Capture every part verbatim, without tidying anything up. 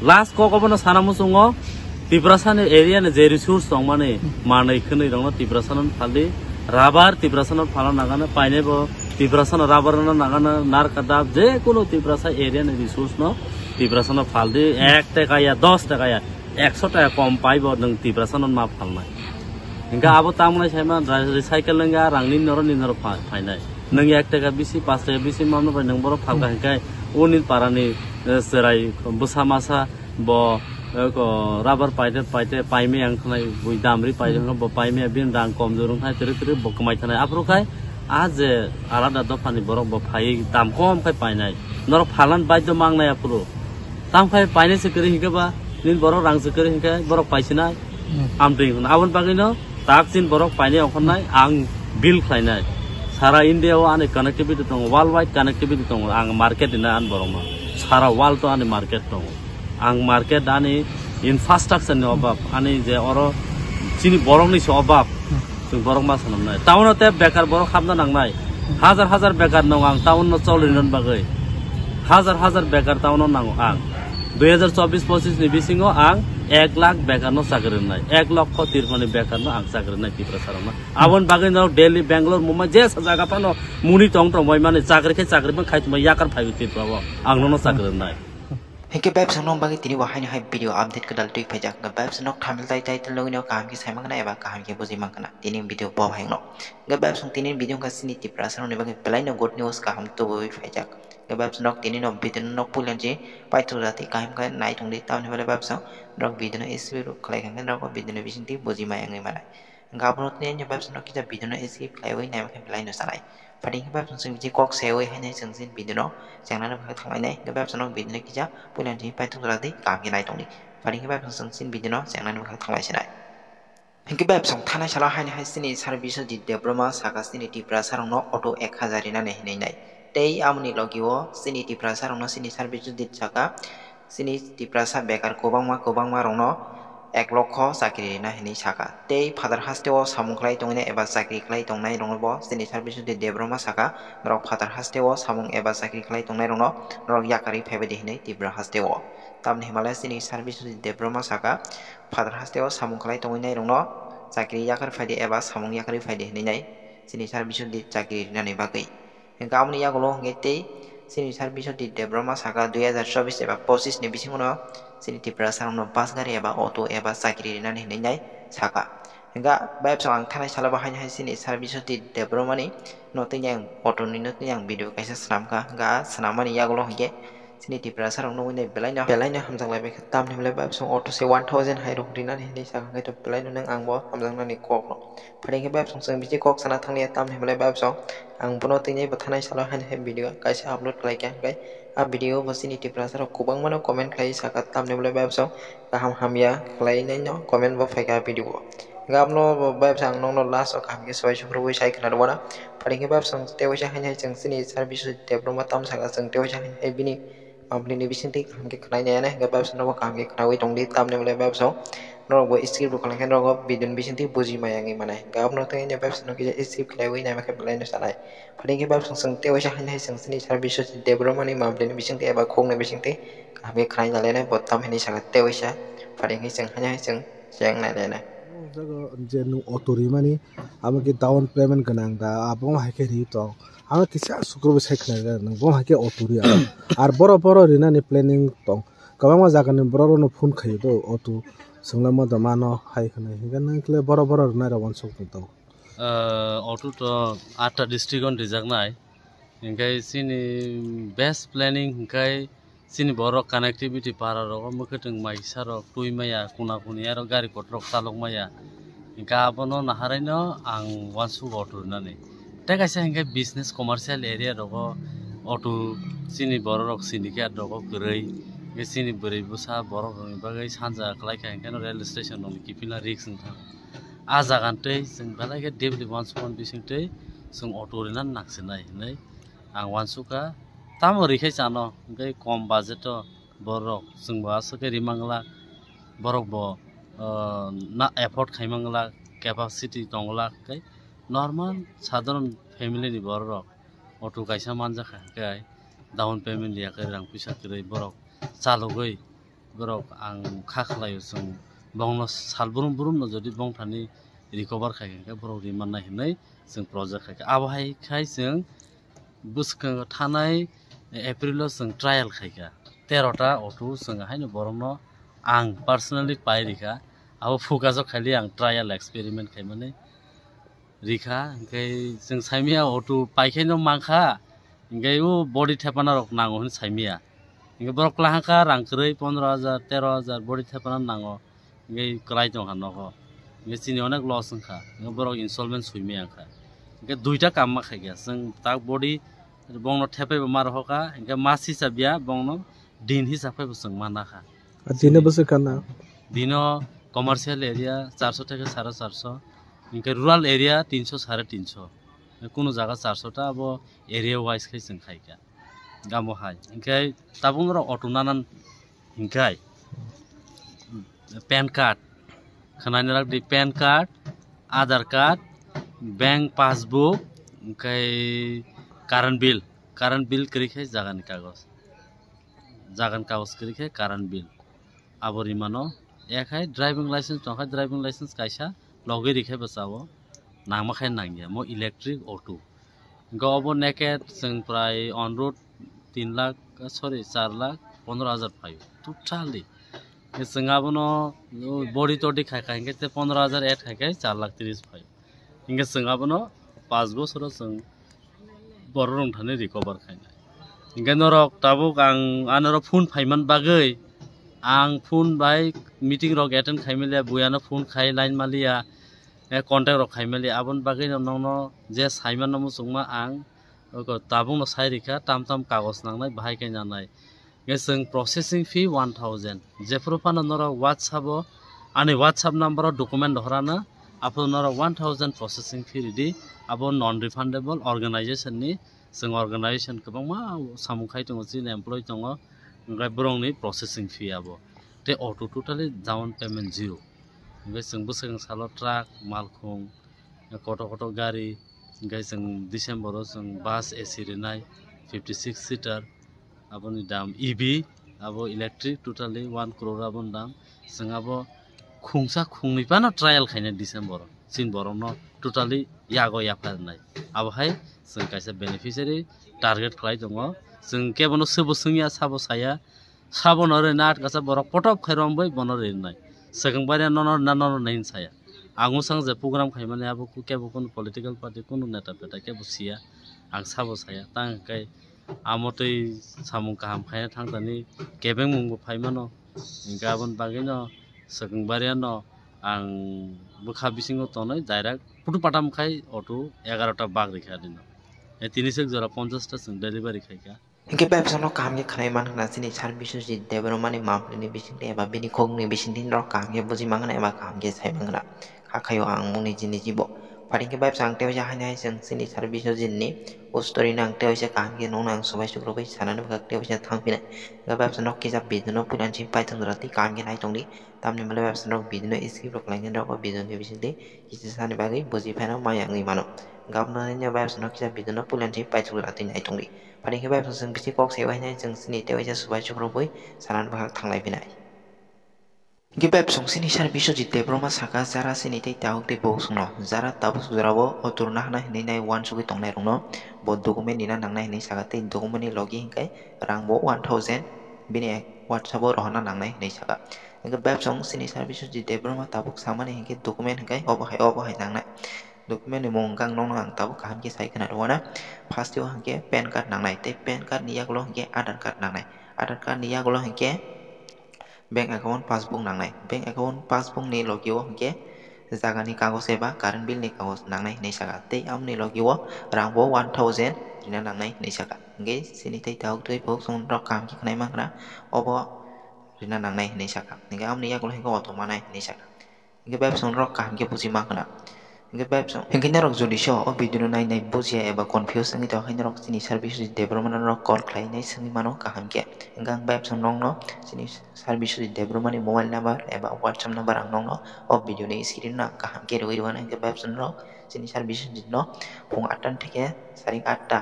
Last kok obono sana muchungo, Tiprasani area ni je resource tongmani manwi khwnwi rokno Tiprasano phaldi, rubber Tiprasano phalna nangano, painai bo Tiprasano rubber no nangano, narka dab je kuno Tiprasa area ni resource no Tiprasano phaldi, ek taka ya, dos taka ya, ekso taka kom paibo nwng Tiprasano ma phalnai. Hingke abo tamnai saima recycle nangya rangni noro ni noro pha-, phainai. Nwng ek taka bisi, pas taka bisi mamno bai nwng borok phalka hingke uni parani, eh, chwrai bwsa masa bo, eh, ko rubber paite paite paimaya wngkha nai, bui damri paite wngkha bo paimaya bini rang kom jor wngkha nai, tiri tiri bo kwmai thanai. Aphuru khai a je alada dophani borok bo phaiwi dam kom khai painai. Norok phalan baidyo mangnai aphuru. Tamo khai painai se kwrwi hingke ba, nini borok rang se kwrwi hingke borok paisinai. Hmm. Amtwi hwnwi. Aboni bagwino tak chin borok painai ongkhornai, ang bill khlainai. Sara India o ani connectivity tongo, worldwide connectivity tongo, ang market rinai ani borokno. Sara world o ani market tongo. Ang market ani infrastructure ni obab, ani je oro chini borok ni se obab, chwng borok ma sanamnai. Town o te bekar borok hapna nangnai. Hajar hajar bekar nong ang town no chol rinani bagwi. Hajar hajar bekar town o nango ang. Dui hajar chobbish pochis ni bisingo ang ek lakh bekar no chakri rwnai. Ek lokho tirphani bekar no ang chakri rwnai Tiprasa rokno. Aboni bagwi no Delhi, Bangalore, Mumbai jesa jaga phano muni tong tong bai mani chakri khe chakri bang khai tongma yakar phaiwi Tripura o ang nono chakri rwnai. Hingke bebsong nong bagwi tini bo haino hai video update kwtal twi phaijak. Hingke bebsong nok thamil tai title nugwi no kaham khe sai mankha eba kaham khe bujui mankha. Tini video bo hai no. Hingke bebsong tini video wngkha chini Tiprasa rokni bagwi belai no good news kaham tubui phaijak. Hingke bebsong nok tini no video no nok puilanchi paithuk jati kaham khe nai tongdi tamni bale bebsong norok video no skip rok khlai kha hingke norok video no bisingtwi bujui maya wngwi manai. Hingke abono tini ani bebsong no kisa video no skip khlaiwi naima khe belai no sanai. Phaidi hingke bebsong chwng bisi kok saiwi haino chwng chini video no chengnani bagwi thanglainai. Hingke bebsong no video no kisa puila ni paithuk jora di kaham khe nai tongdi. Phaidi hingke bebsong chwng chini video no chengnani bagwi thanglai sinai. Hingke bebsong thanai salo haino hai chini Sir Biswajit Debbarma saka chini Tiprasa rokno auto ek hajar rinani hinwi nai. Tei amoni logi o chini Tiprasa rokno chini Sir Biswajit saka chini Tiprasa bekar kwbangma kwbangma rokno ek lokho chakri rina hinwi saka. Tei phatar haste o samung khlai tongwi eba chakri khlai tongnai rokno bo chini Sir Biswajit Debbarma saka, norok phatar haste o samung eba chakri khlai tongnai rokno norok yakarwi phaibai di hinwi Tripura haste o. Tamni hwnba le chini Sir Biswajit Debbarma saka, phatar haste o samung khlai tongwi nai rokno chakri yakar phai di eba samung yakarwi phai di hinwi nai chini Sir Biswajit chakri rinani bagwi. Hingke aboni yagulo hingke tei chini Sir Biswajit Debbarma saka dui hajar chobbish eba pochis ni bisingo no chini Tiprasa rokno bus gari eba auto eba chakri rinani hinwi nai saka. Hingke bebsong ang thanai salo bo haino hai chini Sir Biswajit Debbarma ni no tini ang auto ni no tini ang video kaisa swnamkha. Hingke a swnammani yagulo hingke chini Tiprasa rok nugwi nai belai no belai no hamjak lai bai kha. Tamni hwnba le bebsong auto se one thousand hai rok rinani hinwi saka hingke to belai no nwng ang bo hamjaknani kok no. Phaidi hingke bebsong chwng bisi kok sana thanglia tamni hwnba le bebsong ang bono tini bo thanai salo haino hai video kaisa upload khlai kha hingke a video bo chini Tiprasa rok kwbangma no comment khlai saka tamni hwnba le bebsong kaham hamya khlai nai no comment bo phaikha video o. Hingke abono bo bebsong ang nokno last o kaham khe swbai sukrubui sai khna rwna. Phaidi hingke bebsong tei waisa haino hai chwng chini Sir Biswajit Debbarma tam saka chwng tei waisa haino hai bini Mamlini bisingtwi kaham khe khwnai nai, hingke bebsong no bo kaham khe khwnaui tongdi, tamni hwnba le bebsong norok bo skip rok khlai khe norok bo video ni bisingtwi buji maya wngwi manai. Hingke abono tei hwnba bebsong no kisa skip khlaiwi naima khe belai no sanai. Phaidi hingke bebsong chwng tei waisa haino hai chwng chini Sir Biswajit Debbarma ni mamlini bisingtwi eba khukni bisingtwi kaham khe khwnai nai lainai, bo tam hinwi saka tei waisa. Phaidi hingke chwng haino hai chwng cheng nai lainai. O jaga je nwng auto rimani, amo khe down payment gwnang da, abo hai khe ri tong. Ano kisa sukrubui sai khwlai rwkha, nwng bo hai khe auto ri ang. Ar boro boro rinani planning tong. Kwbangma jaga ni borok rokno phone khaio do, auto swngla ma da mano hai hwnwi. Hinkhe nwng khe boro boro rinai rok uansuk tong. Ah, auto to atta district on rijaknai. Hinkhe chini best planning hinkhe chini borok connectivity para rogo mwkhwtwng mai saro twi maya, kuna kuni aro gari kotor rok chalok maya. Hinkhe abono naharwi no ang uansuk auto rinani. Tei kaisa hinkhe business commercial area rogo auto chini borok rok syndicate rogo kwrwi. Hinkhe chini bwrwi bwsa borok rokni bagwi sanja kwlai kha hinkhe no rail station rokni kiphilna risk wngkha. Ah jaga twi chwng belai khe deeply uansukmani bisingtwi chwng auto rinani nangsinai hinwi ang uansukha. Tamo rikhe chano, hwnkhe kom budget o borok, chwngbo aswk khe rimangla, borokbo, ah, na afford khaimangla, capacity tongla, khe normal sadharon family ni borok auto kaisa manjakha, hwnkhe down payment ya khe rang puisa kwrwi borok chalogwi Borok ang kha khlaio, chwng bongno sal brum brum no jodi bongthani recover khai khe borok ri mannai hinwi chwng project khai kha. Abo hai khai chwng bwskango thanai April o chwng trial khai kha. Tero ta auto chwng haino borokno ang personally pai ri kha. Abo focus o khaili ang trial experiment khaimani ri kha. Hinkhe chwng saimaya auto pai khe no man kha. Hinkhe o body thepana rok nango hwn saimaya. Hinkhe borok kwlahang kha rang kwrwi pondro hajar, tero hajar body thepana nango. Hinkhe kwlai tong kha nogo. Hinkhe chini onek loss wng kha. Hinkhe borok installment sui maya wng kha. Hinkhe duita kam ma khai kha. Chwng tak body bongno thepai bo ma roho kha. Hinkhe mas hisab ya bongno din hisab khai bo chwng ma na kha. Dino bwswk kana? Dino commercial area charso theke sare charso. Hinkhe rural area tinso sare tinso. Kunu jaga charso ta abo area wise khai chwng khai kha. Gamo hai. Hinkhe tabuk norok auto nanan hinkhe pan card, khwnai norok di pan card, Aadhaar card, bank passbook, hinkhe current bill, current bill kwrwi khe jagani kagoj, jagani kagoj kwrwi khe current bill. Abo rimano, ekhai driving license tongkha, driving license kaisa logwi rikhe bwsao nangma khe nangya mo electric auto. Hinkhe obo naked chwng prai on road tin lakh, sorry, char lakh pondro hajar phaio totally. Hinkhe chwng abono body todi khai khai hinkhe te pondro hajar add khai khai char lakh tris phaio. Hinkhe chwng abono pas bosoro chwng borok rok thani recover khainai. Hinkhe norok tabuk ang anoro phone phaiman bagwi ang phone bai meeting rok attend khaimaliya, buiano phone khai line maliya, contact rok khaimaliya, aboni bagwi no nokno je saimano muchungma ang tabukno sai rikha, tam tam kagoj nangnai, bahai khe nanai. Hinkhe chwng processing fee one thousand. Jephuru phano norok WhatsApp o, ani WhatsApp number o document rohorana, aphuru norok one thousand processing fee ridi, abo non refundable organization ni, chwng organization kwbangma samung khai tongo, chini employee tongo, hinkhe borokni processing fee abo. Tei auto totally down payment zero. Hinkhe chwng bwswk salo truck, malkhung, kotor kotor gari, hinkhe chwng December o chwng bus A C rinai fifty six seater, aboni dam E V, abo electric totally one crore aboni dam. Chwng abo khungsa khungnwi phano trial khainai December o. Chini borokno totally yago yapharnai. Abo hai chwng kaisa beneficiary target khlai tongo. Chwng kebono swbo swngya, sabo saya. Sabo no rwna atkasa borok potop khai romwi bono rwnai. Swkang baria nono rwna nono rwnai hin saya. Ang usang je program khaimani abo ku-, kebo kunu political party kunu neta peta kebo siya. Ang sabo saya. Tang kai amo twi samung kaham khaina thangtani kebengmung bo phaimano. Hinkhe aboni bagwino swkang baria no ang bwkha bisingo tonwi direct putu patam khai auto egarota bak rikha dino. E tini sek jora ponchash ta chwng delivery khaikha. Hinkhe bai bwsano kaham khe khwnai man khna chini sir Biswajit Debbarma ni mamlini bisingtwi eba bini khokni bisingtwi norok kaham khe buji man khna eba kaham khe sai man khna. Hakhaio ang mungni jini jibo. Phari khe bai bwsang tei waisa haino hai chwng chini sir Biswajit ni o story no ang tei waisa kaham khe nukna ang subai sukrubui sanani bwkhak tei waisa thang phinai. Hinkhe bai bwsano kisa video no puila ni simi paithak jora tei kaham khe nai tongdi. Tamni hwnba bai bwsano video no skip rok khlai khe norok o video ni bisingtwi kisa sani bagwi buji phaina maya wngwi mano. Gabno nini bai bwsano kisa video no puila ni simi paithak jora tei nai tongdi. Phani khe bai bwswng bisi kok se wainai chwng chini tei waisa subai sukrubui sanani bwkhak thanglai phinai. Hinkhe bai bwswng chini sir Biswajit Debbarma saka jara chini tei tabuk tei bok songno jara tabuk jorao o turna hwnna hinwi nai uansugwi tongnai rokno bo document nina nangnai hinwi saka tei document ni logi hinkhe rang bo one thousand bini WhatsApp o rohorna nangnai hinwi saka. Hinkhe bai bwswng chini sir Biswajit Debbarma tabuk samani hinkhe document hinkhe obo hai obo hai nangnai. Document ni mung hwnkhe ang nokno ang tabuk kaham khe sai khna rw uanw. First o hinkhe pan card nangnai tei pan card ni yagulo hinkhe Aadhaar card nangnai. Aadhaar card ni yagulo hinkhe bank account passbook nangnai. Bank account passbook ni logi o hinkhe jagani kagoj eba current bill ni kagoj nangnai hinwi saka. Tei aboni logi o rang bo one thousand rina nangnai hinwi saka. Hinkhe chini tei tabuk tei bok chwng rok kaham khe khwnai man khna obo rina nangnai hinwi saka. Hinkhe aboni yagulo hinkhe auto manai hinwi saka. Hinkhe bai bwswng norok kaham khe buji man khna. Hinkhe bai bwswng, hinkhe norok jodi se o video no nai nai bujiya eba confuse wngwi tongkha, hinkhe norok chini sir Biswajit Debbarma no norok call khlai nai swngwi mano kaham khe. Hinkhe ang bai bwswng nokno chini sir Biswajit Debbarma ni mobile number eba WhatsApp number ang nokno o video ni screen no ang kaham khe rwui rwano. Hinkhe bai bwswng norok chini sir Biswajit no phung atta ni theke saring atta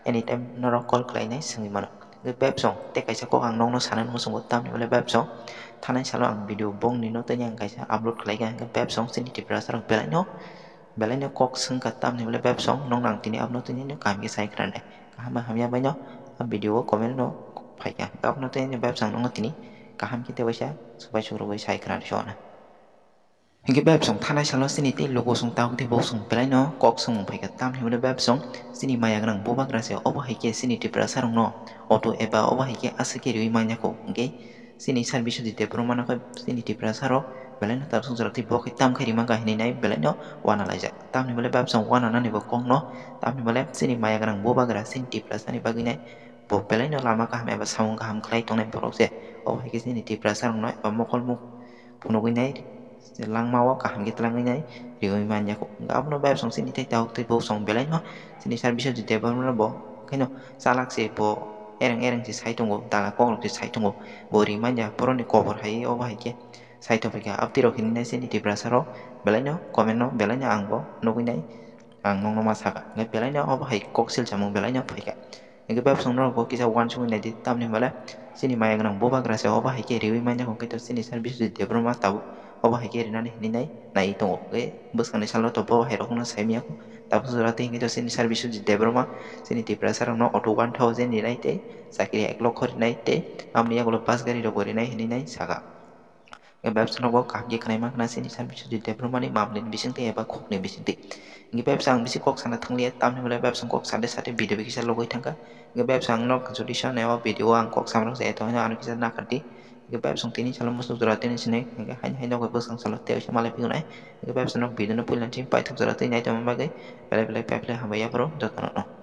anytime norok call khlai nai swngwi mano. Hwnkhe bebsong tei kaisa kok ang nokno sanani muchungo, tamni bole bebsong thanai salo ang video bongni no tini ang kaisa upload khlaikha, hwnkhe bebsong chini Tiprasa rok belai no, belai no kok swngkha, tamni bole bebsong nokno ang tini abono tini no kaham khe sai khwna nai. Kaham bai hamya bai no a video o comment no phaikha, hwnkhe abono tini bebsong nokno tini kaham khe tei waisa swbai sukrubwi sai khwna nai. Hwnkhe bebsong thanai salo chini tei lukusong tabuk tei buksong belai no kok swngmung phaikha, tamni bole bebsong chini maya gwnang bubagra se, obo hai khe chini Tiprasa rokno auto eba obo hai khe aswk khe riwi manya kho, hwnkhe chini sir Biswajit Debbarma no khe chini Tiprasa rok belai no tabuk jora tei bo khe tam khe rima kha hinwi nai belai no uana laijak, tamni bole bebsong uana nani bo kok no, tamni bole chini maya gwnang bubagra chini Tiprasa ni bagwi nai bo belai no lama kaham eba samung kaham khlai tongnai borok se, obo hai khe chini Tiprasa rokno eba mokol muk phunugwi nai langmao kaham khe twlangwi nai riwi manya kho. Hwnkhe abono bebsong chini tei tabuk tei buksong belai no chini sir Biswajit Debbarma no bo khaino chalak se, bo ereng ereng se sai tongo, dala kokrok se sai tongo, bo ri manya boroni kobor hai obo hai khe sai tongphaikha. Abtwi rok hinwi nai chini Tiprasa rok belai no comment no belai no ang bo nugwi nai, ang nokno ma sakha, hwnkhe belai no obo hai kok silchamung belai no phaikha. Hwnkhe bebsong norok bo kisa uansugwi naidi, tamni bole chini maya gwnang bubagra se obo hai khe riwi manya kho, hwnkhe to chini sir Biswajit Debbarma tabuk obo hai khe rinani hinwi nai naiwi tongo, hwnkhe bwskangni salo to bo hai rokno sai manya kho. Tabuk jora tei hwnkhe to chini sir Biswajit Debbarma chini Tiprasa rokno auto one thousand rinai tei chakri ek lokho rinai tei aboni yagulo bus gari rokbo rinai hinwi nai sakha. Hwnkhe bebsong nogo kaham khe khwnai mankha chini sir Biswajit Debbarma ni mamlini bisingtwi eba khokni bisingtwi. Hwnkhe bebsong ang bisi kok sana thangliya, tamni bole bebsong kok sade sade video bai kisa logwi thangkha. Hwnkhe bebsong ang nok jodi sa nai o video o ang kok samrok se eto hino ano kisa nakardi. Hwnkhe bebsong tini salo musuk jora tini sinai hwnkhe haino haino khe bwskang salo tei oisa malai phiknai. Hwnkhe bebsong nok video no puila chini paithak jora twi nai tongma bagwi belai belai paiphlai hambai yaphuru jotono no.